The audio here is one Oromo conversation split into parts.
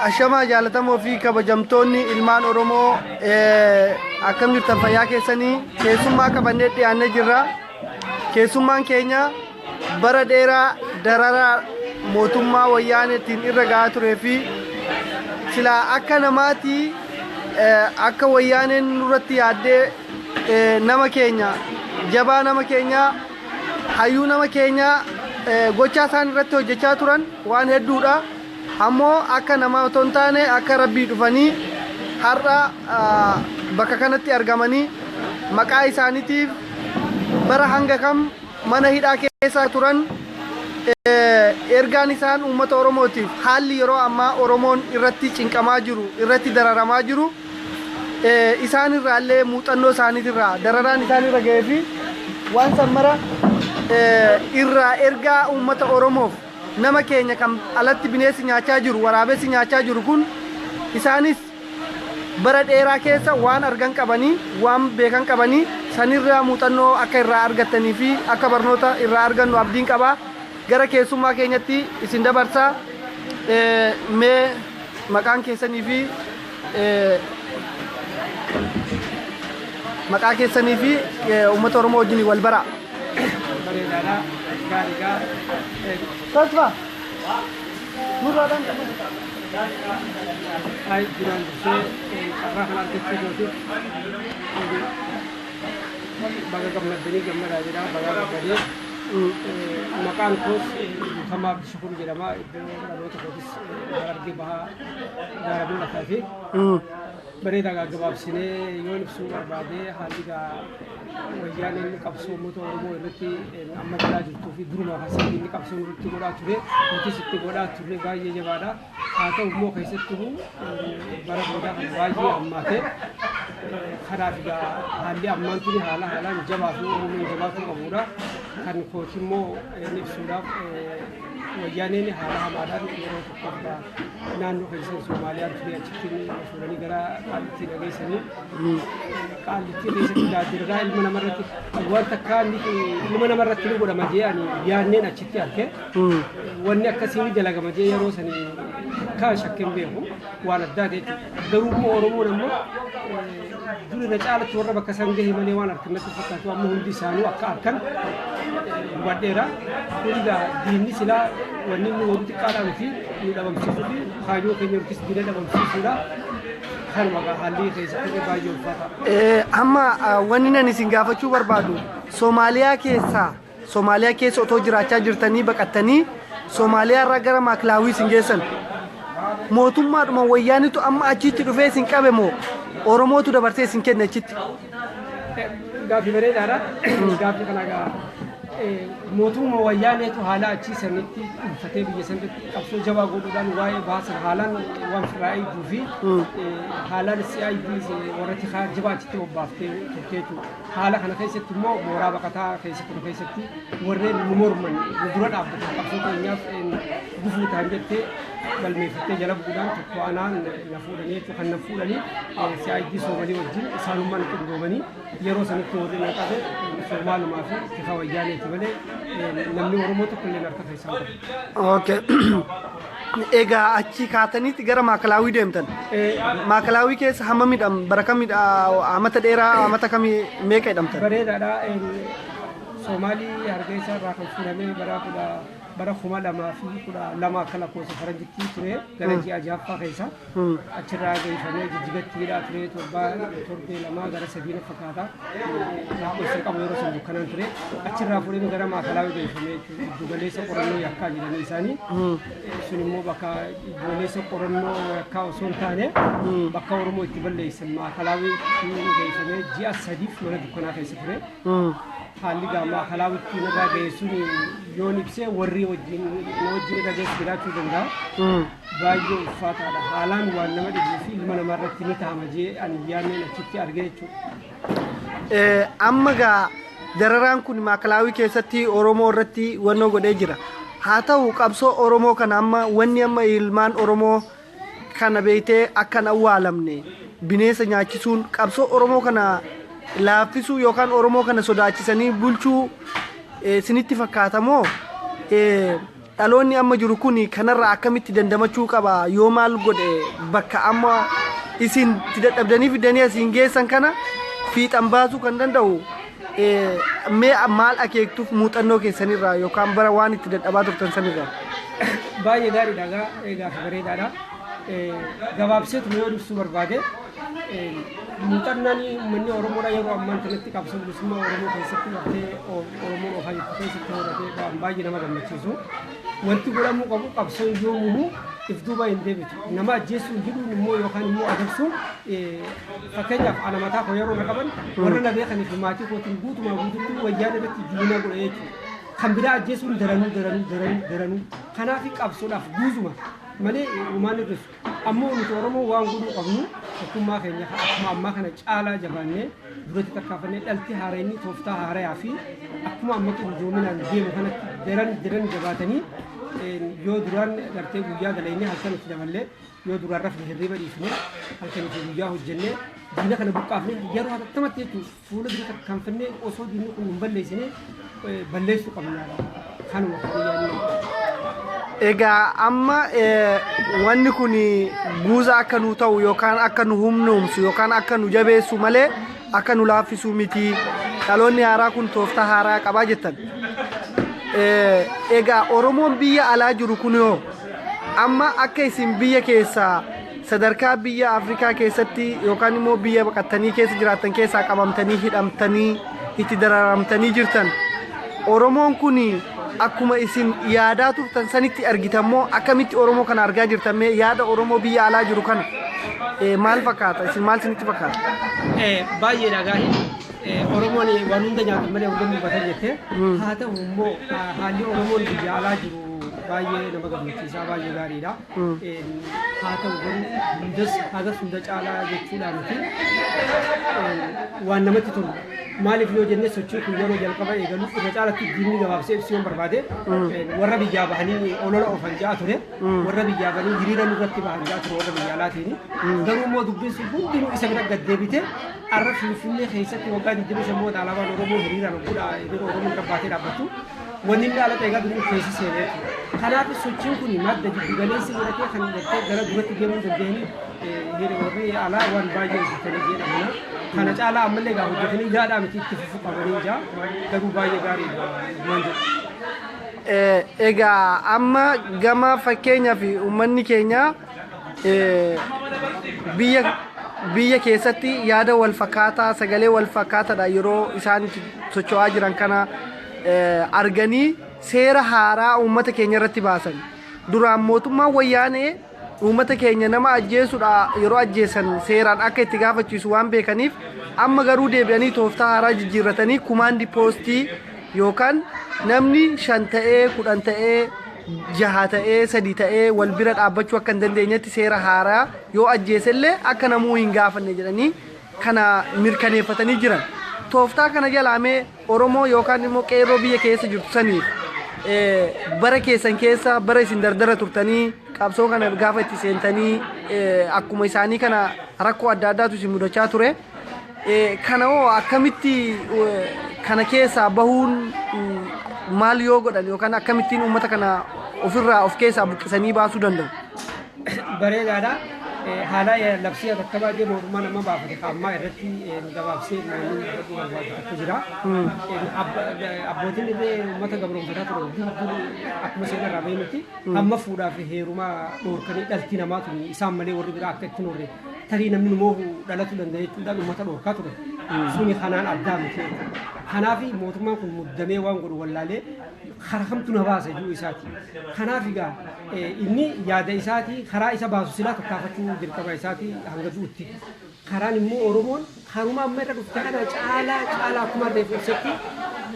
Ashamaa jaalatamoo fi kabajamtoonni ilmaan Oromoo, akkam jirtan? Fayyaa keessanii? Keessummaa qabannee dhiyaannee jirra. Keessummaan keenya bara dheeraa dararaa mootummaa Wayyaaneetiin irra gahaa turee fi silaa akka namaatii akka Wayyaaneen nurratti yaaddee nama keenya jabaa, nama keenya hayyuu, nama keenya gochaa isaan irratti hojjechaa turan waan hedduudha. Ammoo akka namaa otoo hin taane akka Rabbii dhufanii har'a bakka kanatti argamanii maqaa isaaniitiif bara hanga kam mana hidhaa keessa turan, ergaan isaan uummata Oromootiif, haalli yeroo ammaa Oromoon irratti cinqamaa jiru, irratti dararamaa jiru, isaan irraallee muuxannoo isaaniitirraa dararaan isaan irra ga'ee fi waan san mara irraa ergaa uummata Oromoof, nama keenya kan alatti bineensi nyaachaa jiru, waraabessi nyaachaa jiru kun, isaanis bara dheeraa keessa waan argan qabanii, waan beekan qabanii, sanirraa muuxannoo akka irraa argattanii fi akka barnoota irraa argannu abdiin qabaa. Gara keessummaa keenyatti isin dabarsaa. Mee maqaan keessanii fi maqaa keessanii fi uummata Oromoo wajjin wal baraa. Bareedaadha. Gaariidha. Tasfa. Nurraadhaan. Ay, duraan dursee carraa kana argachuu kootiif baga gammaddanii, gammadaa jedha, baga gammadee. Maqaan koos Guutamaa Abdishakuur jedhama. Iddoo dhaloota kootis Harargee Bahaa, Gaara Mul'ataa fi bareedaa. Gabaabsinee yoon ibsuu barbaade, haalli gaa Wayyaaneen qabsoo uummata Oromoo irratti amma godhaa jirtuu fi durumaa kaasee inni qabsoo irratti godhaa ture, nutis itti godhaa turre, baay'ee jabaadha. Haa ta'u immoo keessattuu bara boodaa kana baay'ee hammaate. Kanaaf egaa haalli ammaan tuni haala haalaan jabaa fi Oromoon jabaatuu qabudha. Kan kooti immoo ibsuudhaaf, Wayyaaneen haala hamaadhaan yeroo tokkoof naannoo keessan Soomaaliyaan ture, achitti fuudhanii gara Qaallittii dhageessanii, Qaallittii keessatti gaaddirraa ilma namarratti waan takkaa inni ilma namarratti ni godhama jee ani yaanneen achitti arge. Wanni akkasii ni dalagama jee yeroo sanii takkaa shakkeen beeku, waan addaati jechuudha. Garuu immoo Oromoon ammoo dur irra caalatti warra bakka san gahe malee waan harkan natti fakkaatu, amma hundi isaanuu akka harkan hubadheera. Kun egaa diinni silaa wanni inni godhu xiqqaadhaa miti, nu dhabamsiisuu fi kaayyoo keenya nutis diina dhabamsiisuudha. Kanuma egaa haalli keessatti baay'ee ulfaata. Amma wanni nan isin gaafachuu barbaadu, Soomaaliyaa keessa otoo jiraachaa jirtanii baqattanii Soomaaliyaa irraa gara Maakilaawii isin geessan. Mootummaadhuma Wayyaanitu amma achitti dhufee isin qabe moo Oromootu dabarsee isin kenne achitti? Gaaffii bareedaadha. Gaaffii kana egaa mootummaa Wayyaaneetu haala achii sanitti dhuunfatee biyya sanatti qabsoo jabaa godhuudhaan waa'ee baasan haalaan waan firraa eegduu fi haalaan CID warra tikaa jabaa achitti bobbaaftee turte jechuudha. Haala kana keessatti immoo mooraa baqataa keessa ture keessatti warreen nu morman, nu dura dhaabbatan, qabsoo keenyaaf gufuu ta'an jettee galmeeffattee jala bu'uudhaan tokko anaan na fuudhanii jechuudha. Kan na fuudhanii CID Soomalii wajjin isaanummaan qindoomanii yeroo sanitti warri na qabe Soomaalumaa fi tika Wayyaaneeti malee namni Oromoo tokko illee harka keessaa hin qabu. Okay. Egaa achi kaataniitti gara Maakalaawii deemtan. Maakalaawii keessa hamma midham bara kamidha, amata dheeraa, amata kamii, meeqa hidhamtan? Bareedaadha. Soomaalii Hargeysa irraa kan fuudhamee bara 2012 akka lakkoofsa faranjitti ture, gara ji'a ja'affaa keessa. Achirraa geeffamee Jijjigatti hidhaa ture, torbee 2 gara 3 na fakkaata. Lakkoofsa qabu, yeroo san dukkanaan ture. Achirraa fuudhamee gara Maakalaawii geeffamee jechuudha. Giddugaleessa qorannoo yakkaa jedhanii isaanii. Sun immoo bakka giddugaleessa qorannoo yakkaa osoo hin taane bakka Oromoo itti balleessan Maakalaawii geeffamee ji'a 3f mana dukkanaa keessa ture. Haalli gaa Maakalaawwitti narraa ga'e sun yoon ibsee warri wajjin na wajjin irra geessu jiraachuu danda'a. Baay'ee ulfaataadha. Haalaan waan nama dhibuu fi ilma namaa irratti ni ta'ama jee ani yaadneen achitti argee jechuudha. Amma gaa dararaan kun Maakalaawii keessatti Oromoo irratti wannoo godhee jira. Haa ta'u, qabsoo Oromoo kana amma wanni amma ilmaan Oromoo kana beektee akka hin awwaalamne bineensa nyaachisuun qabsoo Oromoo kana laaffisuu yookaan Oromoo kana sodaachisanii bulchuu isinitti fakkaata moo Dhaloonni amma jiru kun kanarraa akkamitti dandamachuu qaba? Yoo maal godhe bakka amma isin itti dadhabdanii fidanii asiin geessan kana fiixan baasuu kan danda'u, mee maal akeektuuf muuxannoo keessanirraa yookaan bara waan itti dadhabaa turtan sanirraa? Baay'ee gaariidha egaa, gaafa bareedaadha. Gabaabseetuma yoo ibsuu barbaade, muuxannaan uummanni Oromoodha yeroo ammaan kanatti qabsoo bilisummaa Oromoo keessatti gartee Oromoon oofaa jirtu keessatti horatee waan baay'ee nama gammachiisu. Wanti godhamuu qabu, qabsoon yoomuu if duuba hin deebitu. Nama ajjeesuun, hidhuun immoo yookaan immoo adamsuun, fakkeenyaaf ana mataa koo yeroo na qaban, warra na beekanii fi maatii kootiin guutumaa guututti wayyaan irratti diinaa godha jechuudha. Kan biraa ajjeesuun daranuu daranuu daranuu daranuu. Kanaaf qabsoodhaaf guuzuma malee uumaan hir'isu. Ammoo nuti Oromoo waan godhuu qabnu, tokkummaa keenya akkuma ammaa kana caalaa jabaannee duratti tarkaanfannee, dhalti haareenni tooftaa haarayaa fi akkuma amma qindoominaan deemu kanatti daran daran jabaatanii, yoo duraan gartee guyyaa dalaynee halkan itti daballee, yoo duraan rafne hirriba dhiifne, halkan itti guyyaa hojjennee diina kana buqqaafne, yeroo hatattamatti jechuun fuula dura tarkaanfannee osoo diinni kun hin balleessine balleessuu qabna. Kanuma kan yaadnu. Egaa amma wanni kun guuza akka nu ta'u yookaan akka nu humnoomsu yookaan akka nu jabeessu malee akka nu laaffisu miti. Dhaloonni haaraa kun tooftaa haaraa qabaa jettan. Egaa Oromoon biyya alaa jiru kun yoo amma akka isin biyya keessaa sadarkaa biyya Afrikaa keessatti yookaan immoo biyya baqattanii keessa jiraattan keessaa qabamtanii, hidhamtanii, itti dararamtanii jirtan, Oromoon kun akkuma isin yaadaa turtan sanitti argitammoo, akkamitti Oromoo kana argaa jirtan? Mee yaada Oromoo biyya alaa jiru kana maal fakkaata? Isin maal isinitti fakkaata? Baay'eedha gaarii. Oromoon waan hunda nyaatan malee hunda dubbatan jettee, haa ta'u immoo haalli Oromoon biyya alaa jiru baay'ee nama gammachiisaa, baay'ee gaariidha. Haa ta'u garuu hundas hagas hunda caalaa jechuudhaan miti, waan namatti tolu. Maaliif yoo jenne, sochii kun yeroo jalqaba eegalu irra caalatti diinni, gabaabsee ibsuu yoon barbaade, warra biyyaa bahanii olola oofan ja'a ture. Warra biyyaa bahanii hiriira nurratti bahan ja'a ture warra biyya alaatiin. Garuu immoo dubbiin sun hundinuu isa bira gad deebite. Har'a Finfinnee keessatti waggaa 25 booda alaabaan Oromoo hiriiraan ogguudha, hiriira Oromoo irra baatee dhaabbattu. Wanni inni ala eegaa jiru keessa seenee jechuudha. Kanaaf sochiin kun madda jiddu galeessi godhatee kan gartee gara duratti deemuu dandeenyu, warri alaa waan baay'ee hojjetanii jedhamna. Kana caalaa ammallee egaa hojjetanii yaadhaa miti, itti fufuu qabanii jaa, garuu baay'ee gaariidha waan jedhu. Egaa amma gama fakkeenyaaf uummanni keenya biyya keessatti yaada wal fakkaataa, sagalee wal fakkaataadha yeroo isaan itti socho'aa jiran kana arganii seera haaraa uummata keenya irratti baasan. Duraan mootummaan Wayyaanee uummata keenya nama ajjeesuudha, yeroo ajjeesan seeraan akka itti gaafachiisu waan beekaniif, amma garuu deebi'anii tooftaa haaraa jijjiirratanii kumaandi poostii yookaan namni 5 ta'ee, 10 ta'ee, 6 ta'ee, 3 ta'ee wal bira dhaabbachuu akka hin dandeenyetti seera haaraa, yoo ajjeesellee akka namuu hin gaafanne jedhanii kana mirkaneeffatanii jiran. Tooftaa kana jalaamee Oromoo yookaan immoo qeerroo biyya keessa jirtu saniif, bara keessan keessa, bara isin dardara turtanii qabsoo kana gaafa itti seentanii, akkuma isaanii kana rakkoo adda addaatu isin mudachaa ture. Kana hoo akkamitti kana keessaa bahuun, maal yoo godhan yookaan akkamittiin uummata kana ofirraa of keessaa buqqisanii baasuu danda'u? Bareedaadha. Haala labsii hatattamaa jee mootummaan amma baafate ammaa irratti gabaabsee namoonni dubbachuu barbaadu tokko jira. Abbootiin illee uummata gabroonfataa ture dur dur akkuma seera irraa beeknutti hamma fuudhaa fi heerumaa dhoorkanii, dhalti namaa tuni isaan malee warri biraa akka itti horre, tarii namni numoo dhalachuu danda'a jechuudhaan uummata dhoorkaa ture. Suni kanaan addaa miti. Kanaaf mootummaan kun muddamee waan godhu wallaalee karaa kamtu na baasa jechuu isaati. Kanaaf egaa inni yaada isaati, karaa isa baasu silaa tattaafachuu dirqama isaati hanga du'utti. Karaan immoo Oromoon karuma amma irra dhufte kana caalaa caalaa akkuma reefu ibsetti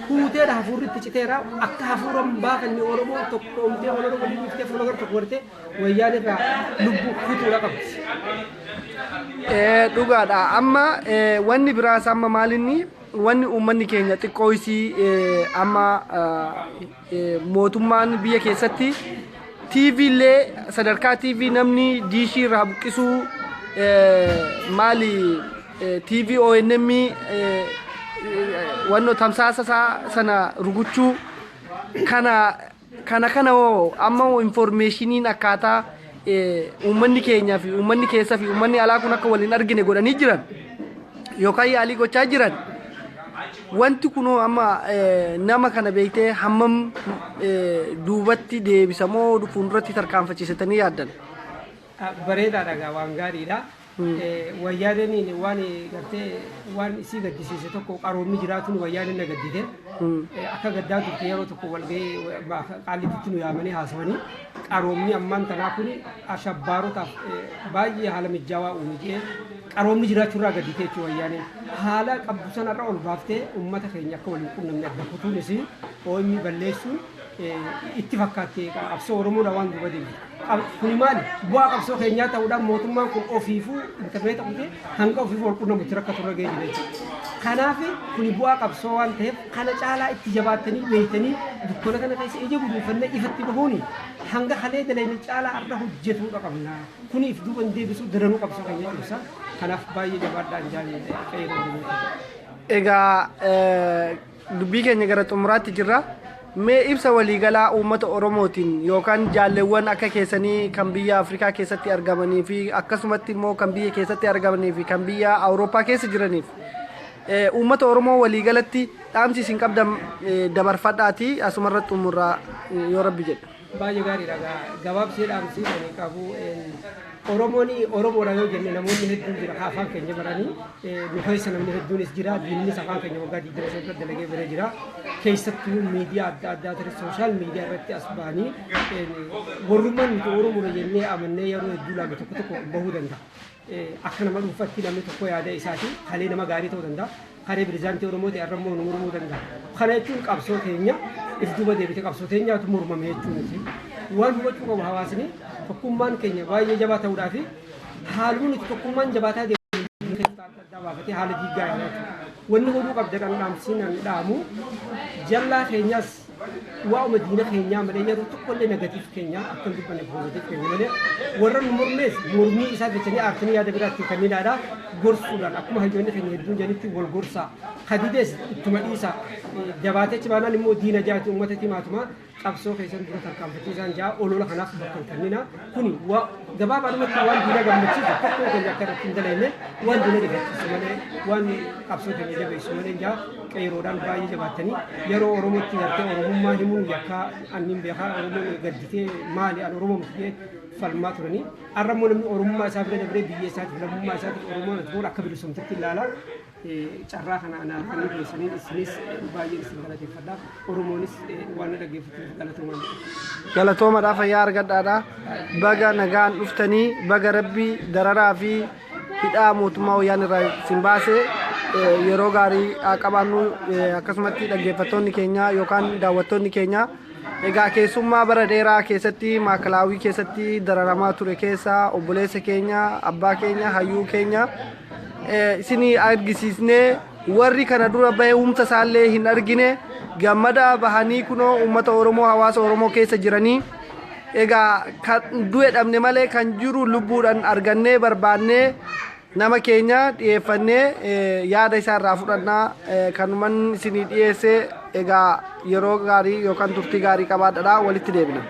huuteedha, hafuurri itti citeera, akka hafuura hin baafanne Oromoon tokkoomtee olola walii dhiiftee fuula gara tokko godhatee wayyaan irraa lubbuu kutuudha qabdi. Dhugaadha. Amma wanni biraas amma maalinni wanni uummanni keenya xiqqoo isii amma mootummaan biyya keessatti TV illee, sadarkaa TV namni diishii irraa buqqisuu, maali, TV ONM wanno tamsaasa isaa sana rukuchuu kana. Kana kana hoo amma informationiin akkaataa uummanni keenyaa fi uummanni keessaa fi uummanni alaa kun akka waliin argine godhanii jiran yookaan yaalii gochaa jiran, wanti kunoo amma nama kana beektee hammam duubatti deebisamoo fuulduratti tarkaanfachiisatanii yaaddan? Bareedaadha gaa, waan gaariidha. Wayyaaneen waan gartee waan isii gaddisiise tokko, qaroomni jiraatuun wayyaaneen na gaddite. Akka gaddaa turte yeroo tokko walgahii Qaallittitti nu yaamanii haasawanii, qaroomni ammaan tanaa kun ashabbaarotaaf baay'ee haala mijaawaa uume jee, qaroomni jiraachuurraa gaddite jechuudha wayyaaneen. Haala qabdu sanarra ol baaftee uummata keenya akka waliin qunnamne adda kutuunis OMN balleessuun itti fakkaatte qabsoo Oromoodha waan duuba deemte. Kuni maali? Bu'aa qabsoo keenyaa ta'uudhaan mootummaan kun ofiifuu intarneeta kutee hanga ofiifuu wal qunnamutti rakkatu irra ga'ee jira jechuudha. Kanaaf kuni bu'aa qabsoo waan ta'eef, kana caalaa itti jabaattanii beektanii dukkana kana keessa ija guduunfannee ifatti bahuuni hanga kalee dalayni caalaa har'a hojjetuudha qabna. Kuni if duuba hin deebisu, daranuu qabsoo keenya cimsa. Kanaaf baay'ee jabaadhaan jaan qeerroo Oromoo. Egaa dubbii keenya gara xumuraatti jirra. Mee ibsa waliigalaa uummata Oromootiin yookaan jaalleewwan akka keessanii kan biyya Afrikaa keessatti argamanii fi akkasumatti immoo kan biyya keessatti argamanii fi kan biyya Awurooppaa keessa jiraniif, uummata Oromoo waliigalatti dhaamsi isin qabdan dabarfadhaati asumarra xumurraa yoo Rabbi jedhe. Baay'ee gaariidha. Gabaabsee dhaamsi ani qabu, Oromoon Oromoodha yoo jenne namoonni hedduun jira ka afaan keenya baranii. Nu keessa namni hedduunis jira, diinnis afaan keenya waggaa 25 dura dalagee baree jira. Keessattuu miidiyaa adda addaa ta'e, social media irratti as ba'anii warrummaan nuti Oromoodha jennee amannee yeroo hedduu ilaalu tokko tokko bahuu danda'a. Akka nama dhuunfaatti namni tokko yaada isaati kalee nama gaarii ta'uu danda'a. Kalee pirezidaantii Oromoo ta'e har'a immoo nu mormuu danda'a. Kana jechuun qabsoo teenya if duuba deebite qabsoo teenyaatu mormame jechuu miti. Waan hubachuu qabu hawaasni, tokkummaan keenya baay'ee jabaa ta'uudhaa fi haaluma nuti tokkummaan jabaataa deemu adda addaa baafatee haala diiggaa yaalaa jechuudha. Wanni godhuu qabda kan dhaamsiin an dhaamu, jallaa keenyas waa'uma diina keenyaa malee yeroo tokkollee negative keenya akka hin dubbanne, positive keenya malee. Warra nu mormees mormii isaa jechanii aartanii yaada biraa ittiin kenninaadha. Gorsuudhaan akkuma hayyoonni keenya hedduun jedhanitti wal gorsaa, kadidees ittuma dhiisaa, jabaatee achi baanaan immoo diina jaati uummata himaatuma qabsoo keessan dura tarkaanfachiisaan jaa. Olola kanaaf bakka hin kennina. Kuni gabaabaadhumatti waan diina gammachiisu tokkoon keenya akka irratti hin dalagne, waan diina rifachiisu malee, waan qabsoo keenya jabeessu malee jaa. Qeeroodhaan baay'ee jabaattanii yeroo Oromootti gartee Oromummaa himuun yakkaa annin beekaa, Oromoon gadditee maali an Oromoo miti falmaa turanii. Har'a immoo namni Oromummaa isaa bira dabree biyya isaatiif, lammummaa isaatiif, Oromoon ati akka bilisomtetti ilaala. Carraa kana anaa kan keessaniin isinis baay'een isin galateeffadha. Oromoonis waan na dhaggeeffataniif galatoomaa. Galatoomadha, fayyaa argadhaadha. Baga nagaan dhuftanii, baga Rabbi dararaa fi hidhaa mootummaa wayyaan irraa isin baase. Yeroo gaarii haa qabaannu. Akkasumatti dhaggeeffattoonni keenya yookaan daawwattoonni keenya, egaa keessummaa bara dheeraa keessatti maakalaawii keessatti dararamaa ture keessa obboleessa keenya, abbaa keenya, hayyuu keenya isinii argisiisnee, warri kana dura bahee humna isaallee hin argine gammada bahanii kunoo uummata Oromoo, hawaasa Oromoo keessa jiranii. Egaa kan du'e dhabne malee kan jiru lubbuudhaan argannee barbaannee nama keenya dhiyeeffannee yaada isaa irraa fudhannaa kanuman isinii dhiyeesse. Egaa yeroo gaarii yookaan turtii gaarii qabaadhaa, walitti deebina.